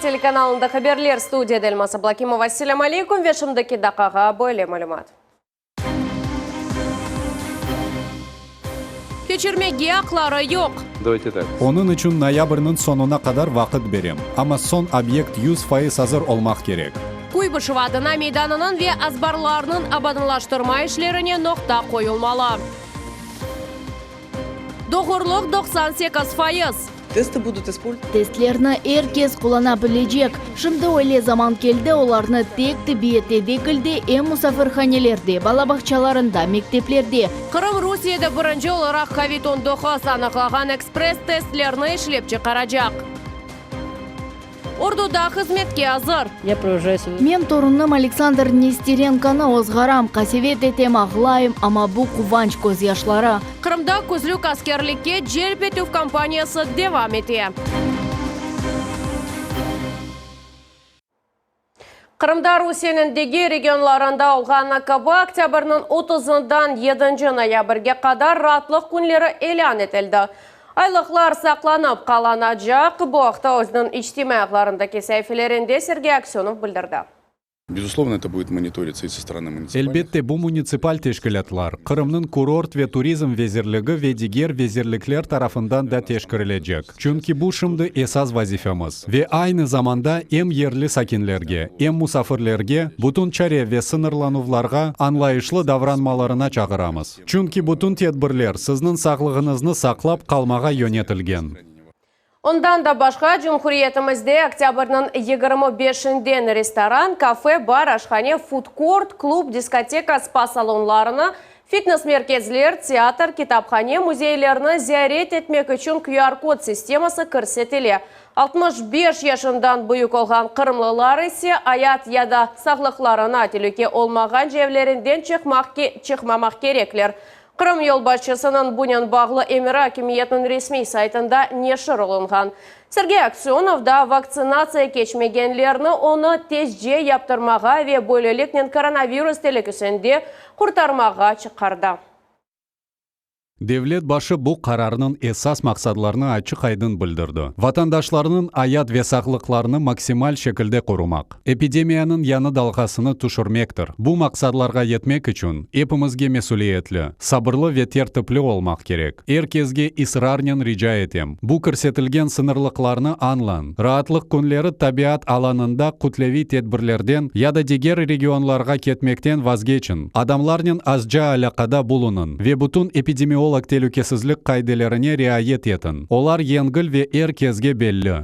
Cumhuriyet telekanalında haberler, studiyada Elmaz Ablakimova. Selâm aleyküm ve şimdiki daqqağa böyle malümat. Keçirmege aqları yoq. Davayte tak. Onıñ içün noyabrniñ soñuna qadar vaqıt berem, amma soñ obyekt 100% azır olmaq kerek. Kuybışev adına meydanınıñ ve azbarlarnıñ abadanlaştırma işlerine noqta qoyulmalı. Doğurlıq 98%. Testı budut ispol. Testlerni er kes qullana bilecek. Şimdi öyle zaman keldi, olarnı tek tibbiyette degil de, em musafirhanelerde, bala bağçalarında, mekteplerde, Qırım Rusiyede birinci olaraq covid 19 anıqlağan ekspress-testlerni işlep çıqaracaq. Orduda hızmetke azır. Men torunım Aleksandr Nesterenkonı ozğaram, qasevet etem, ağlayım, amma bu quvanç közyaşları. Qırımda küzlük askerlikke celp etüv kampaniyası devam ete. Qırımda Rusiyeniñ diger regionlarında olğanı kibi, oktâbrniñ otuzından yedinci noyabrge qadar raatlıq künleri ilân etildi. Aylıqlar saqlanıp qalanacaq. Bu aqta özüniñ içtimaiy ağlarındaki saifelerinde Sergey Aksönov bildirdi. Bezuslovno, eto budet monitoritsâ i so storonı munitsipalnıh. Elbette, bu munitsipal teşkilâtlar, Qırımnıñ kurort ve turizm vezirligi ve diger vezirlikler tarafından da teşkirilecek. Çünki bu şimdi esas vazifemiz. Ve aynı zamanda em yerli sakinlerge, em musafirlerge bütün çare ve sıñırlanuvlarğa añlayışlı davranmalarına çağıramız. Çünki bütün tedbirler sizniñ sağlığıñıznı saqlap qalmağa yönetilgen. Ondan da başqa, cumhuriyetimizde oktâbrniñ 25-inden restoran, kafe, bar, aşhane, fud-kort, klub, diskoteka, spa-salonlarını, fitnes-merkezler, teatr, kitaphane, müzeylerni ziyaret etmek içün QR-kod sisteması kirsetile. 65 yaşından büyük olğan qırımlılar ise ayat ya da sağlıqlarına telüke olmağance evlerinden çıqmamaq kerekler. Qırım yolbaşçısınıñ bunen bağlı emiri akimiyetniñ resmiy saytında neşir olunğan. Sergey Aksönov da vaktsinatsiya keçmegenlerni onı tezce yaptırmağa ve böyleliknen koronavirus telükesinde qurtarmağa çıqardı. Devlet başı bu qararnıñ esas maqsadlarını açıq-aydın bildirdi, vatandaşlarnıñ ayat ve sağlıqlarını maksimal şekilde qorumaq, epidemiyanıñ yañı dalğasını tüşürmektir. Bu maqsadlarğa yetmek içün epimizge mesüliyetli, sabırlı ve tertipli olmaq kerek. Er kesge israrnen rica etem, bu kirsetilgen sıñırlıqlarnı añlañ, raatlıq künleri tabiat alanında kütleviy tedbirlerden ya da diger regionlarğa ketmekten vazgeçiñ, adamlarnen azca alâqada bulunıñ ve bütün epidemiolog telükesizlik qaidelerine riayet etiñ, olar yengil ve er kesge belli.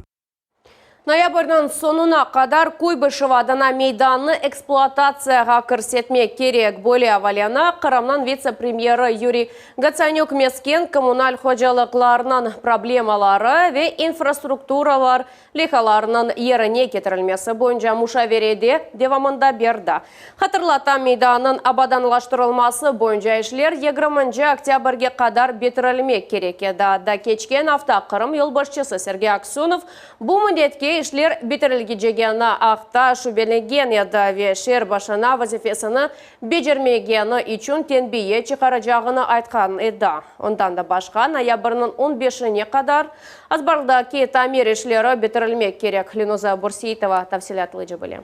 Noyabrniñ soñuna qadar Kuybışev adına meydannı ekspluatatsiyağa kirsetmek kerek. Böyle avaleni Qırımnıñ vitse-premyeri Yuriy Gotsanük mesken kommunal hocalıqlarınıñ problemaları ve infrastrukturalar leyhalarınıñ yerine ketirilmesi boyunca muşaverede devamında berdi. Hatırlatam, meydannıñ abadanlaştırılması boyunca işler yigirminci oktâbrge qadar bitirilmek kerek edi. Daa keçken afta Qırım yolbaşçısı Sergey Aksönov bu müddetke işler bitirilgecegeni aqta şübelengen edi ve şeer başına vazifesini becermegeni içün tenbiye çıqaracağını aytqan edi. Ondan da başqa, noyabrniñ on beşine qadar azbardaki tamir işleri bitirilmek kerek, Lenuza Bürseitova tafsilâtlıca bile.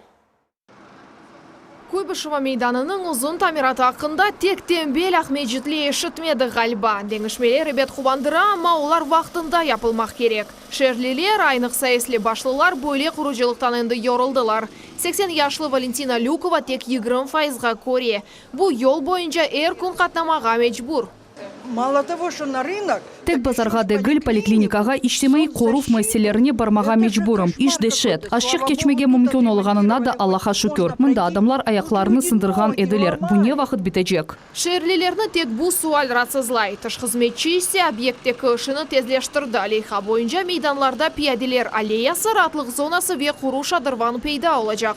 Kuybışeva meydanınıñ uzun tamiratı aqqında tek tenbel aqmescitli eşitmedi, ğaliba. Deñişmeler ebet quvandıra, amma olar vaqtında yapılmaq kerek. Şeerliler, aynıqsa esli başlılar böyle qurucılıqtan endi yoruldılar. 80 yaşlı Valentina Lükova tek 20 fayızğa köre. Bu yol boyunca er kün qatnamağa mecbur. Malo togo, şo na rınok. Tek bazarğa degil, poliklinikağa, içtimaiy qoruv müessiselerine barmağa mecburım. İş deşet. Azçıq keçmege mümkün olğanına da Allaha şükür. Mında adamlar ayaqlarını sındırğan ediler. Bu ne vaqıt bitecek? Şeerlilerni tek bu sual raatsızlay. Tış hızmetçi ise obyektteki işini tezleştirdi. Leyha boyunca meydanlarda piyadeler alleyası, raatlıq zonası ve quru şadırvan peyda olacaq.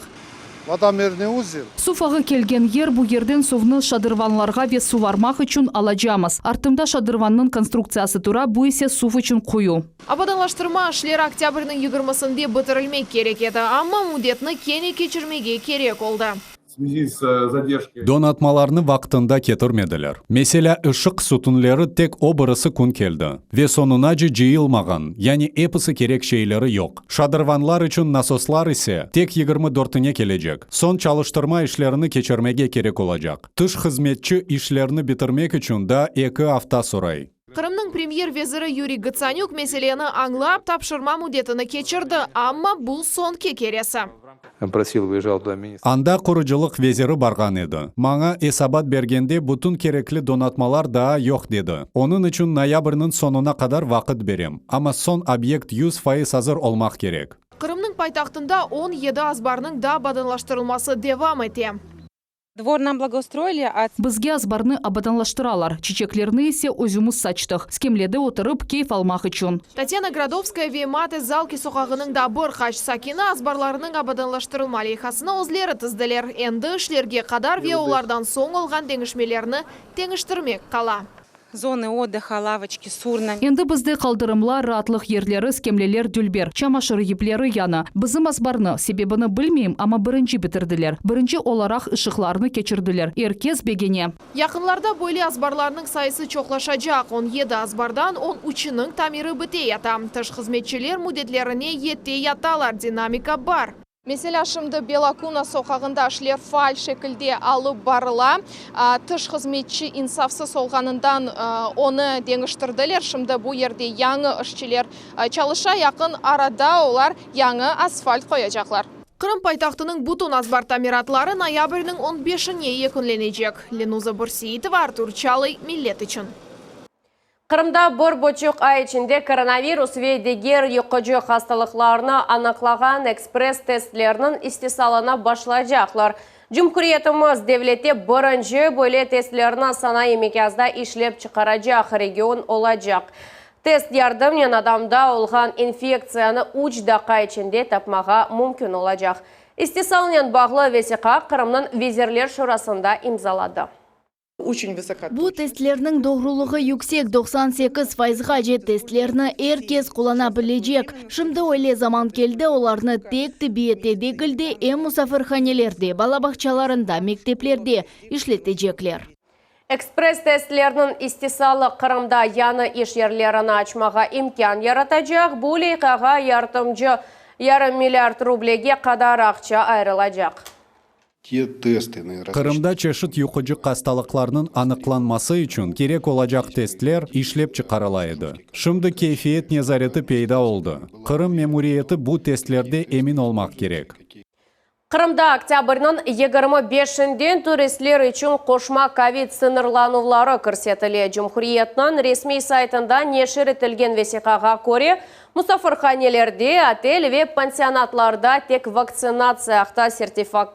Vodomerniy uzel. Suv ağı kelgen yer, bu yerden suvnı şadırvanlarğa ve suvarmaq içün alacamız. Artımda şadırvannıñ konstruktsiyası tura, bu ise suv içün quyu. Abadanlaştırma işleri oktâbrniñ yigirmisinde bitirilmek kerek edi, amma müddetni kene keçirmege kerek oldı. связи с задержкой. Donatmalarnı vaqtında ketirmediler. Meselâ, ışıq sütünleri tek o birisi kün keldi. Ve soñunace cıyılmağan, yani episi kerek şeyleri yoq. Şadırvanlar içün nasoslar ise tek 24-ine kelecek. Soñ çalıştırma işlerini keçirmege kerek olacaq. Tış hızmetçi işlerni bitirmek içün daa eki afta soray. Qırımnıñ premyer veziri Yuriy Gotsanük meseleni añlap, tapşırma müddetini keçirdi, amma bu soñki keresi. Anda qurucılıq veziri barğan edi. Maña esabat bergende bütün kerekli donatmalar daa yoq dedi. Onıñ içün noyabrniñ soñuna qadar vaqıt berem, amma soñ obyekt 100% azır olmaq kerek. Qırımnıñ paytahtında 17 azbarnıñ da abadanlaştırılması devam ete. Dvor nam blagoustroili, a. Bizge azbarnı abadanlaştıralar, çiçeklerni ise özümiz saçtıq, skemlede oturıp, keyf almaq içün. Tatyana Gradovskaya ve Mate Zalki soqağınıñ da bir qaç sakini azbarlarınıñ abadanlaştırılma leyhasını özleri tizdiler. Endi işlerge qadar ve olardan soñ olğan deñişmelerni teñiştirmek qala. Zonı otdıha, lavoçki s urnami. Endi bizde qaldırımlar, raatlıq yerleri, skemleler dülber, çamaşır yipleri yana. Bizim azbarnı, sebebini bilmeyim, amma birinci bitirdiler. Birinci olaraq ışıqlarnı keçirdiler. Er kes begene. Yaqınlarda böyle azbarlarnıñ sayısı çoqlaşacaq, 17 azbardan on üçiniñ tamiri bite yata. Tış hızmetçiler müddetlerine yete yatalar, dinamika bar. Meselâ, şimdi Belakuna soqağında işler faal şekilde alıp barıla. Tış hızmetçi insafsız olğanından onı deñiştirdiler. Şimdi bu yerde yañı işçiler çalışa, yaqın arada olar yañı asfalt qoyacaqlar. Qırım paytahtınıñ bütün azbar tamiratları noyabrniñ on beşine yekünlenecek. Lenuza Bürseitova, Artur Çalıy, Millet içün. Qırımda bir buçuq ay içinde koronavirus ve diger yuqucı hastalıqlarnı anıqlağan ekspress-testlerniñ istisalına başlaycaqlar. Cumhuriyetimiz devlette birinci böyle testlerni sanayı miqyasda işlep çıqaracaq region olacaq. Test yardımnen adamda olğan infektsiyanı üç daqqa içinde tapmağa mümkün olacaq. İstisalnen bağlı vesiqa Qırımnıñ Vezirler Şurasında imzaladı. Bu testlerniñ doğrulığı yüksek, 98 fayızğace testlerni er kes qullana bilecek. Şimdi öyle zaman keldi, olarnı tek tibbiyette degil de, em musafirhanelerde, bala bağçalarında, mekteplerde işletecekler. Ekspress-testlerniñ istisalı Qırımda yañı iş yerlerini açmağa imkân yaratacaq. Bu leyhağa yardımcı yarım milliard rublege qadar aqça ayırılacaq. Qırımda çeşit yuqucı hastalıqlarnıñ anıqlanması içün kerek olacaq testler işlep çıqarıla edi. Şimdi keyfiyet nezareti peyda oldı. Qırım memuriyeti bu testlerde emin olmaq kerek. Qırımda oktâbrniñ 25-inden turistler içün qoşma kovid sıñırlanuvları kirsetile. Cumhuriyetniñ resmiy saytında neşir etilgen vesiqağa köre, Musafirhanelerde, otel ve pansionatlarda tek vaktsinatsiya aqta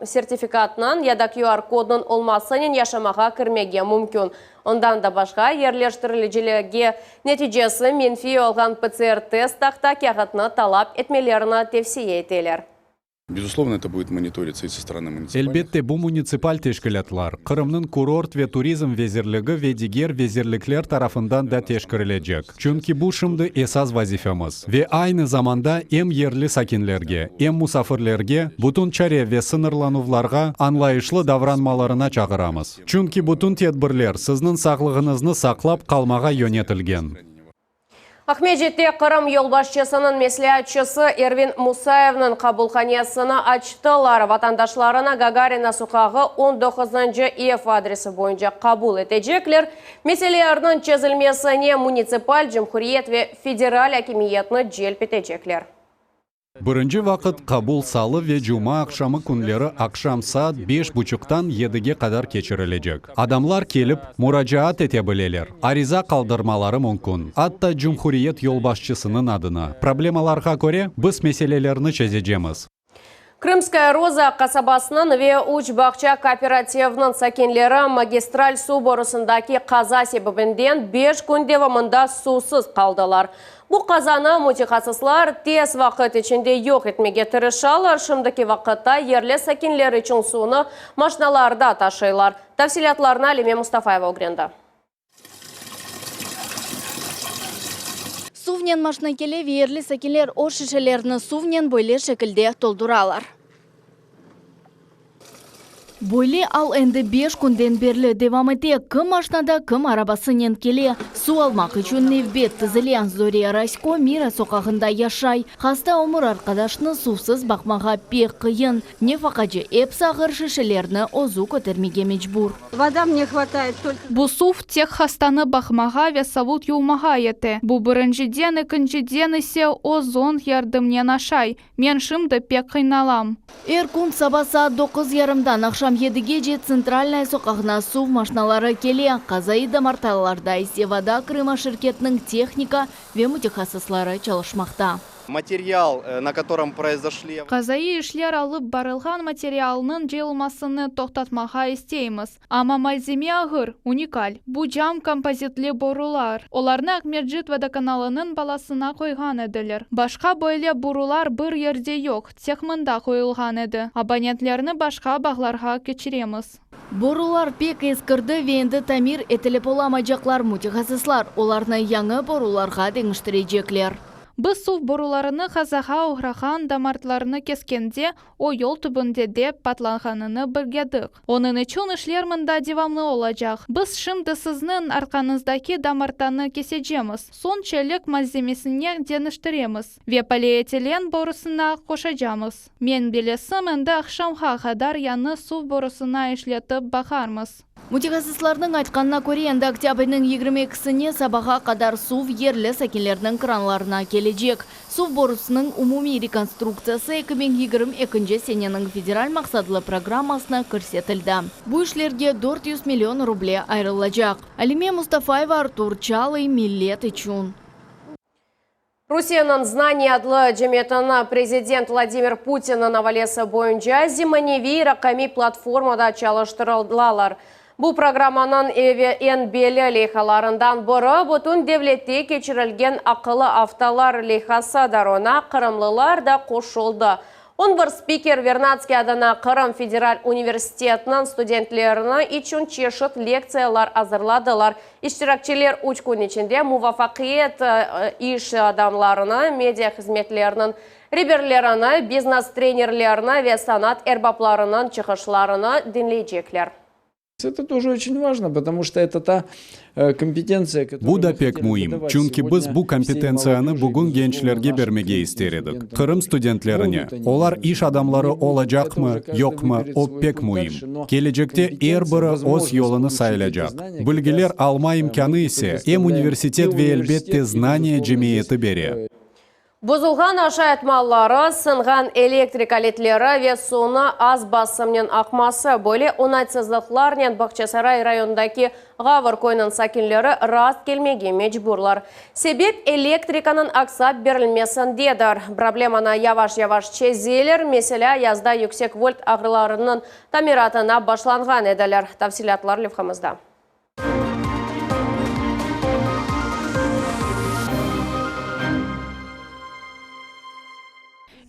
sertifikatnıñ ya da QR-kodnıñ olmasınen yaşamağa kirmege mümkün. Ondan da başqa, yerleştirilicilerge neticesi menfiy olğan PCR-test aqta kâğıtnı talap etmelerini tevsiye eteler. Bezuslovno, eto budet monitoritsâ i so storony munitsipalnyh. Elbette, bu munitsipal teşkilâtlar, Qırımnıñ kurort ve turizm vezirligi ve diger vezirlikler tarafından da teşkirilecek. Çünki bu şimdi esas vazifemiz. Ve aynı zamanda em yerli sakinlerge, em musafirlerge bütün çare ve sıñırlanuvlarğa añlayışlı davranmalarına çağıramız. Çünki bütün tedbirler sizniñ sağlığıñıznı saqlap qalmağa yönetilgen. Aqmescitte Qırım yolbaşçısınıñ mesleatçısı Ervin Musayevniñ qabulhanesini açtılar. Vatandaşlarını Gagarina soqağı on doquzıncı ev adresi boyunca qabul etecekler. Meselelerniñ çezilmesine munitsipal, cumhuriyet ve federal akimiyetni celp etecekler. Birinci vaqıt qabul salı ve cuma aqşamı künleri aqşam saat beş buçuqtan yedige qadar keçirilecek. Adamlar kelip, muracaat ete bileler, ariza qaldırmaları mümkün, atta cumhuriyet yolbaşçısınıñ adına. Problemalarğa köre, biz meselelerni çezecemiz. Krımskaya Roza qasabasınıñ ve Üç bağça kooperativiniñ sakinleri magistral suv borusındaki qaza sebebinden beş kün devamında suvsız qaldılar. Bu qazanı mütehassıslar tez vaqıt içinde yoq etmege tırışalar, şimdiki vaqıtta yerli sakinler içün suvnı maşinalarda taşıylar. Tafsilâtlarnı Alime Mustafayeva ögrendi. Suvnen maşina kele ve yerli sakinler o şişelerni suvnen böyle şekilde tolduralar. Böyle al endi beş künden berli devam ete, kim maşnada, kim arabasınen kele. Suv almaq içün nevbet tizile. Zoriya Rasko Mira soqağında yaşay. Hasta ömür arqadaşını suvsız baqmağa pek qıyın. Nefaqacı episi ağır şişelerni özü kötermege mecbur. Vodam ne hvatayet tolko. Bu suv tek hastanı baqmağa ve savut yuvmağa yete. Bu birinciden, ekinciden ise o zond yardımnen aşay. Men şimdi pek qıynalam. Er kün saba saat doquz yarımdan aqşam yedigece Tsentralnaya soqağına suv maşnaları kele, qazaiy damartalarda ise Voda Krıma şirketiniñ tehnika ve mütehassısları çalışmaqta. Material, na kotorom proizoşli. Qazaiy işler alıp barılğan materialnıñ cıyılmasını toqtatmağa isteymiz. Amma malzeme ağır, unikal. Bu cam kompozitli borular. Olarnı Aqmescit vodokanalınıñ balasına qoyğan ediler. Başqa böyle borular bir yerde yoq, tek mında qoyulğan edi. Abonentlerni başqa bağlarğa keçiremiz. Borular pek eskirdi ve endi tamir etilip olamaycaqlar, mütehassıslar olarnı yañı borularğa deñiştirecekler. Biz suv borularını qazağa oğrağan damartlarnı keskende, o yol tübünde de patlanğanını bilgedik. Onıñ içün işler mında devamlı olacaq. Biz şimdi sizniñ arqañızdaki damartanı kesecemiz, soñ çelik malzemesine deñiştiremiz ve polietilen borusına qoşacamız. Men bilesim, endi aqşamğa qadar yañı suv borusına işletip baqarmız. Mütehassıslarnıñ aytqanına köre, endi oktâbrniñ 22-sine sabağa qadar suv yerli sakinlerniñ kranlarına kelecek. Suv borusınıñ umumiy rekonstruktsiyası 2022 seneniñ federal maqsadlı programmasına kirsetildi. Bu işlerge 400 million ruble ayırılacaq. Alime Mustafayeva, Artur Çalıy, Millet içün. Rusiyeniñ Znaniye adlı cemiyetini prezident Vladimir Putinniñ avalesi boyunca zemaneviy raqamiy platformada çalıştırılalar. Bu programmanıñ eñ belli leyhalarından biri, bütün devlette keçirilgen Aqıllı aftalar leyhasıdır, oña qırımlılar da qoşuldı. On bir spiker Vernadskiy adına Qırım federal universitetiniñ studentlerini içün çeşit lektsiyalar azırladılar. İştirakçiler üç kün içinde muvafaqiyet iş adamlarını, media hızmetleriniñ reberlerini, biznes trenerlerini ve sanat erbaplarınıñ çıqışlarını diñleycekler. Это тоже очень важно, потому что это та э, kompetentsiya, Bu da pek müim, çünki biz bu kompetentsiyanı bugün gençlerge bermege ister edik, Qırım studentlerine. Olar iş adamları olacaqmı, yoqmı, o pek müim. Kelecekte er biri öz yolunı saylacaq. Bilgiler alma imkânı ise em universitet ve, elbette, Znaniya cemiyeti bere. Bozulğan aşayt malları, sınğan elektrik aletleri ve suvnı az basımnen aqması, böyle oñaytsızlıqlarnen Bağçasaray rayonındaki Ğavr köyüniñ sakinleri rast kelmege mecburlar. Sebep elektrikanıñ aqsap berilmesindedir. Problemanı yavaş-yavaş çezeler, meselâ, yazda yüksek volt ağlarınıñ tamiratına başlanğan ediler. Tafsilâtlar levhamızda.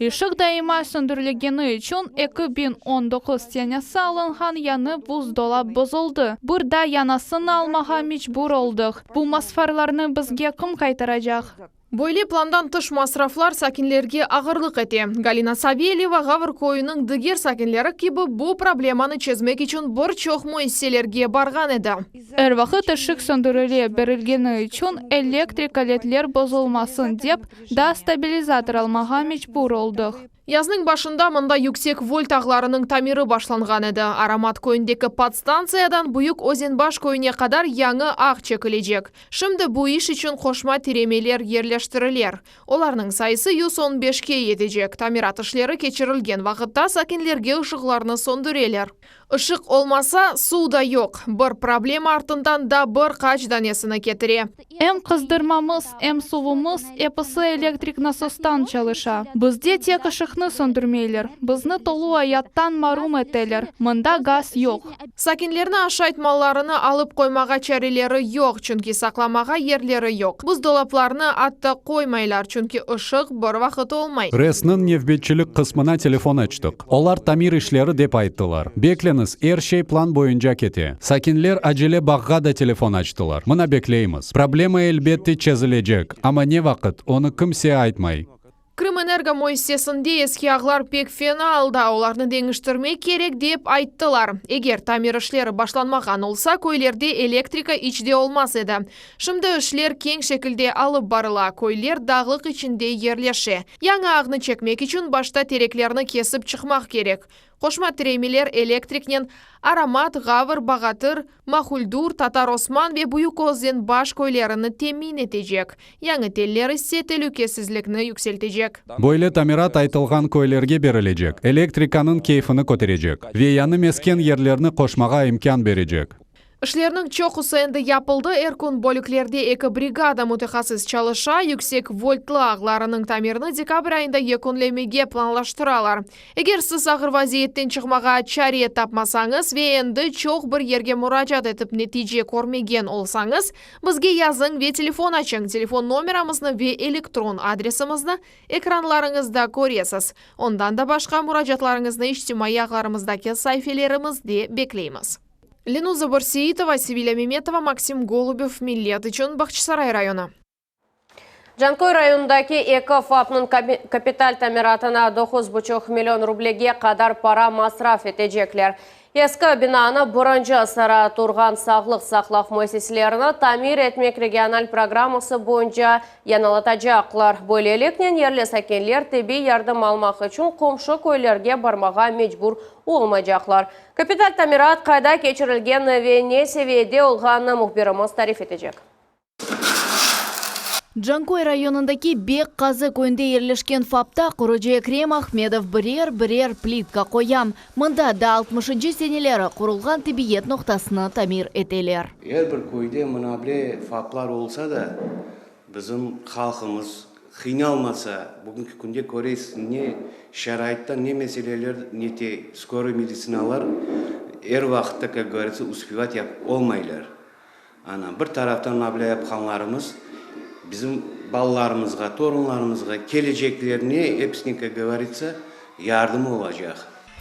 Işıq daima söndürilgeni içün 2019 senesi alınğan yañı buzdolap bozuldı. Bir daa yañısını almağa mecbur oldıq. Bu masraflarnı bizge kim qaytaracaq? Böyle plandan tış masraflar sakinlerge ağırlıq ete. Galina Savelyeva, Ğavr köyüniñ diger sakinleri kibi, bu problemanı çezmek içün bir çoq müessiselerge barğan edi. Er vaqıt ışıq söndürile berilgeni içün elektrik aletler bozulmasın dep, daa stabilizator almağa mecbur oldıq. Yaznıñ başında mında yüksek volt ağlarınıñ tamiri başlanğan edi. Aromat köyündeki podstantsiyadan Büyük Özenbaş köyüne qadar yañı ağ çekilecek. Şimdi bu iş içün qoşma tiremeler yerleştiriler. Olarnıñ sayısı 115-ke yetecek. Tamirat işleri keçirilgen vaqıtta sakinlerge ışıqlarnı söndüreler. Işıq olmasa, suv da yoq. Bir problema artından da bir qaç danesini ketire. Em qızdırmamız, em suvumız, episi elektrik nasostan çalışa. Bizde tek ışıqnı söndürmeyler, bizni tolu ayattan marum eteler. Mında gaz yoq. Sakinlerni aşayt mallarını alıp qoymağa çareleri yoq, çünki saqlamağa yerleri yoq. Buzdolaplarnı atta qoymaylar, çünki ışıq bir vaqıt olmay. RES-niñ nevbetçilik qısmına telefon açtıq. Olar tamir işleri dep ayttılar. Bekleñiz, er şey plan boyunca kete. Sakinler acele bağğa da telefon açtılar. Mına bekleymiz. Problema, elbette, çezilecek, amma ne vaqıt, onı kimse aytmay. Krımenergo müessisesinde eski ağlar pek fena alda, olarnı deñiştirmek kerek, dep ayttılar. Eger tamir işleri başlanmağan olsa, köylerde elektrika iç de olmaz edi. Şimdi işler keñ şekilde alıp barıla, köyler dağlıq içinde yerleşe. Yañı ağnı çekmek içün başta tereklerni kesip çıqmaq kerek. Qoşma tireymeler elektriknen Aromat, Ğavr, Bağatır, Mahuldür, Tatar Osman ve Büyük Özen baş köylerini temin etecek. Yañı teller ise telükesizlikni yükseltecek. Böyle tamirat aytılğan köylerge berilecek elektrikanıñ keyfini köterecek ve yañı mesken yerlerni qoşmağa imkân berecek. İşlerniñ çoqusı endi yapıldı, er kün bölüklerde eki brigada mütehassıs çalışa, yüksek voltlı ağlarınıñ tamirini dekabr ayında yekünlemege planlaştıralar. Eger siz ağır vaziyetten çıqmağa çare tapmasañız ve endi çoq bir yerge muracaat etip netice körmegen olsañız, bizge yazıñ ve telefon açıñ, telefon nomeramıznı ve elektron adresimizni ekranlarıñızda köresiz. Ondan da başqa muracaatlarıñıznı içtimaiy ağlarımızdaki saifelerimizde bekleymiz. Lenuza Borseitova, Sevilâ Memetova, Maksim Golubev, Millet içün, Bağçasaray rayonı. Canköy rayonındaki eki FAPnıñ kapital tamiratına doquz buçuq million rublege qadar para masraf etecekler. Eski binanı birinci sıra turğan sağlıq saqlav müessiselerini tamir etmek regional programması boyunca yañılatacaqlar. Böyleliknen yerli sakinler tibbiy yardım almaq içün qomşu köylerge barmağa mecbur olmaycaqlar. Kapital tamirat qayda keçirilgeni ve ne seviyede olğanını mühbirimiz tarif etecek. Canköy rayonındaki Bek Qazı köyünde yerleşken FAPta qurucı Ekrem Ahmedov birer-birer plitka qoya. Mında daa altmışıncı seneleri qurulğan tibbiyet noqtasını tamir eteler. Er bir köyde mına ble FAPlar olsa da, bizim halqımız qıynalmasa, bugünki künde köresiz, ne şaraitta, ne meseleler, ne te skoroy meditsinalar er vaqıtta, kak govoritsâ, uspevать yapıp olmaylar. Ana, bir taraftan mabla yapqanlarımız bizim balalarımızğa, torunlarımızğa, keleceklerine episine, kak govoritsa, yardımı olacaq.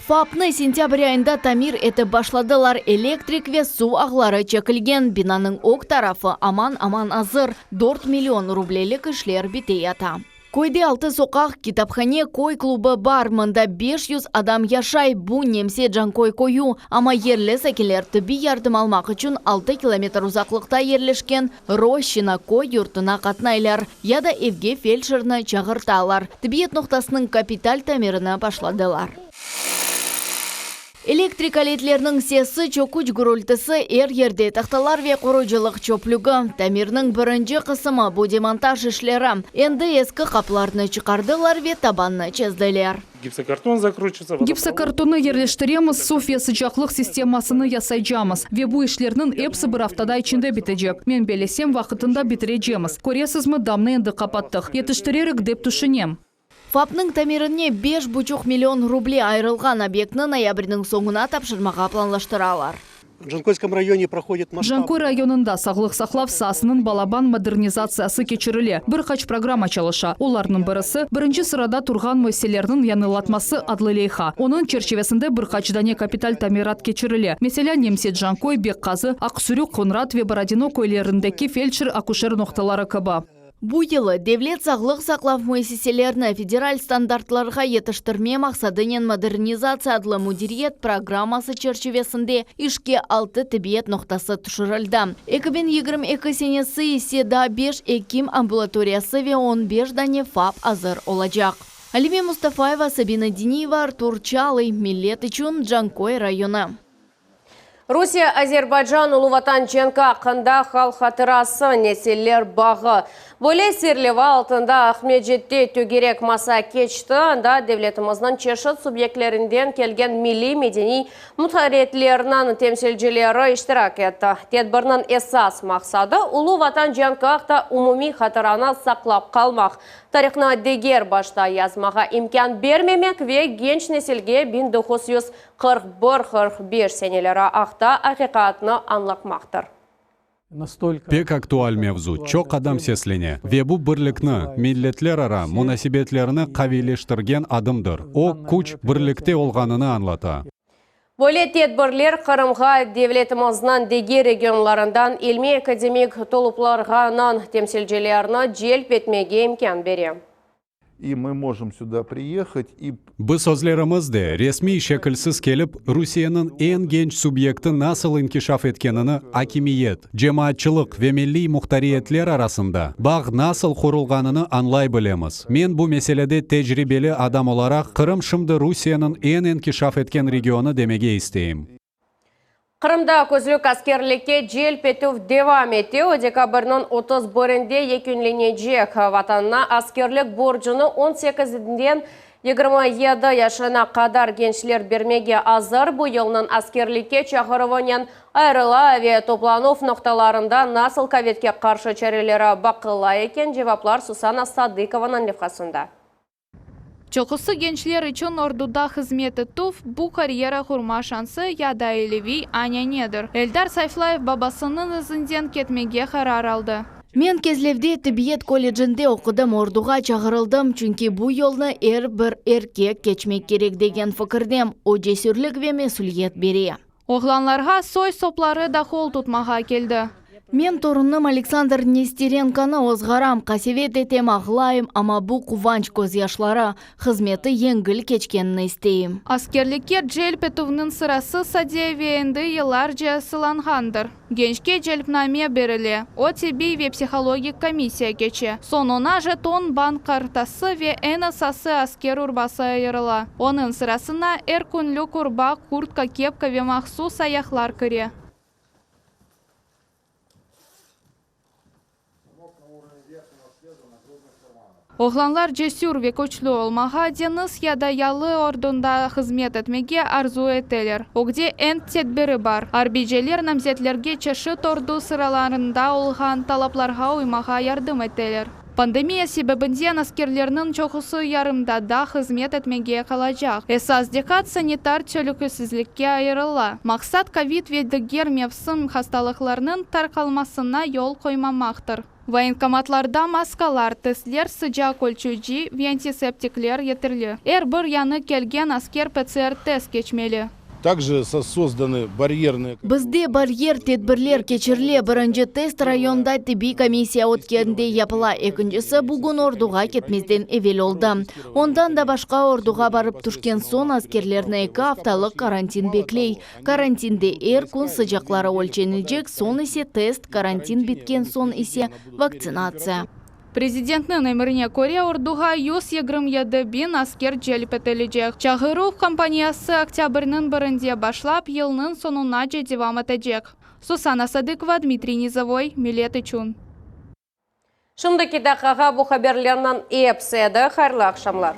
FAPnı sentâbr ayında tamir etip başladılar, elektrik ve suv ağları çekilgen, binanıñ ög tarafı aman-aman azır, dört million rublelik işler biteyata. Köyde altı soqaq, kitaphane, köy klubı bar, mında 500 adam yaşay, bu Nemse Canköy köyü, amma yerli sakinler tıbbiy yardım almaq içün altı kilometr uzaqlıqta yerleşken Roşçina köy yurtuna qatnaylar ya da evge feldşerni çağırtalar. Tibbiyet noqtasınıñ kapital tamirini başladılar. Elektrik aletleriniñ sesi, çöküç gürültisi, er yerde tahtalar ve qurucılıq çöplügi. Tamirniñ birinci qısımı, bu demontaj işleri. Endi eski qapılarnı çıqardılar ve tabannı çezdiler. Gipsokartonnı yerleştiremiz, suv ve sıcaqlıq sistemasını yasaycamız. Ve bu işlerniñ episi bir aftada içinde bitecek. Men bellesem, vaqıtında bitirecemiz. Köresizmi, damnı endi qapattıq. Yetiştirerik, dep tüşünem. FAPnıñ tamirine beş buçuq million ruble ayırılğan obyektni noyabrniñ soñuna tapşırmağa planlaştıralar. Canköy rayonında sağlıq saqlav saasınıñ balaban modernizatsiyası keçirile. Bir qaç programma çalışa. Olarnıñ birisi, Birinci sırada turğan müessiselerniñ yañılatması adlı leyha. Onıñ çerçivesinde bir qaç dane kapital tamirat keçirile. Meselâ, Nemse Canköy, Bekqazı, Aqsürü, Qoñrat ve Borodino köylerindeki feldşer-akuşer noqtaları kibi. Bu yılı devlet sağlıq saqlav müessiselerini federal standartlarğa yetiştirme maqsadınen Modernizatsiya adlı müdiriyet programması çerçivesinde işke altı tibbiyet noqtası tüşürildi. 2022 senesi ise daa beş ekim ambulatoriyası ve on beş dane FAP azır olacaq. Alime Mustafayeva, Sabina Diniyeva, Artur Çalıy, Millet içün, Canköy rayonı. Rusiye-Azerbaycan Ulu Vatan cenki aqqında halq hatırası, nesiller bağı. Böyle serleva altında Aqmescitte tögerek masa keçti, anda devletimizniñ çeşit subyektlerinden kelgen milliy-medeniy muhtariyetlerniñ temsilcileri iştirak etti. Tedbirniñ esas maqsadı, Ulu Vatan cenki aqta umumiy hatıranı saqlap qalmaq, tarihnı deger başta yazmağa imkân bermemek ve genç nesilge 1941, 45 seneleri aqta aqiqatnı añlatmaqtır. Pek aktual mevzu, çoq adam seslene. Ve bu birlikni, milletlerara munasebetlerni qaviyleştirgen adımdır. O, küç birlikte olğanını añlata. Böyle tedbirler Qırımğa devletimizniñ diger regionlarından ilmiy-akademik toluplarğanıñ temsilcilerini celp etmege imkân bere. И мы можем сюда приехать и Biz özlerimiz de resmiy şekilsiz kelip, Rusiyeniñ eñ genç subyekti nasıl inkişaf etkenini, akimiyet, cemaatçılıq ve milliy muhtariyetler arasında bağ nasıl qurulğanını añlay bilemiz. Men bu meselede tecribeli adam olaraq, Qırım şimdi Rusiyeniñ eñ inkişaf etken regionı demege isteyim. Qırımda küzlük askerlikke celp etüv devam ete, o dekabrniñ 31-inde yekünlenecek. Vatanına askerlik borcunı 18-den 27 yaşına qadar gençler bermege azır. Bu yılnıñ askerlikke çağıruvınen ayırıla ve toplanuv noqtalarında nasıl kovidke qarşı çareleri baqıla eken, cevaplar Susana Sadıkovanıñ levhasında. Çoqusı gençler içün orduda hızmet etüv, bu karyera qurma şansı ya da aileviy ananedir. Eldar Sayflayev babasınıñ izinden ketmege qarar aldı. Men Kezlevde tibbiyet kollecinde oqudım, orduğa çağırıldım, çünki bu yolnı er bir erkek keçmek kerek degen fikirdem, o cesürlik ve mesüliyet bere. Oğlanlarğa soy-sopları da qol tutmağa keldi. Men torunım Aleksandr Nesterenkonı ozğaram, qasevet etem, ağlayım, amma bu quvanç közyaşları, hızmeti yengil keçkenini isteyim. Askerlikke celp etüvniñ sırası sade ve endi yıllarca sılanğandır. Gençke celpname berile, o tibbiy ve psihologik komissiya keçe. Soñ oña jeton, bank kartası ve eñ esası asker urbası ayırıla. Onıñ sırasına er künlük urba, kurtka, kepka ve mahsus ayaqlar kire. Oğlanlar cesür ve küçlü olmağa, deñiz ya da yalı ordunda hızmet etmege arzu eteler. Ögde ent tedbiri bar. Arbiyciler namzetlerge çeşit ordu sıralarında olğan talaplarğa uymağa yardım eteler. Pandemiya sebebinden askerlerniñ çoqusı yarımadada hızmet etmege qalacaq. Esas diqqat sanitar telükesizlikke ayırıla. Maqsat kovid ve diger mevsim hastalıqlarınıñ tarqalmasına yol qoymamaqtır. Voyenkomatlarda maskalar, testler, sıcaq ölçüci ve antiseptikler yeterli. Er bir yañı kelgen asker PCR-test keçmeli. Также созданы барьерные. Bizde baryer tedbirler keçirile, birinci test rayonda tibbiy komissiya ötkende yapıla, ekincisi bugün orduğa ketmezden evel oldı. Ondan da başqa orduğa barıp tüşken soñ askerlerni eki aftalıq karantin bekley. Karantinde er kün sıcaqları ölçenecek, soñ ise test, karantin bitken soñ ise vaktsinatsiya. Prezidentniñ emrine köre, orduğa 127 biñ asker celp etilecek. Çağıruv kampaniyası oktâbrniñ birinde başlap, yılnıñ soñunace devam etecek. Susana Sadıkova, Dmitriy Nizovoy, Millet içün. Şimdiki daqiqağa bu haberlerniñ episi edi. Hayırlı aqşamlar.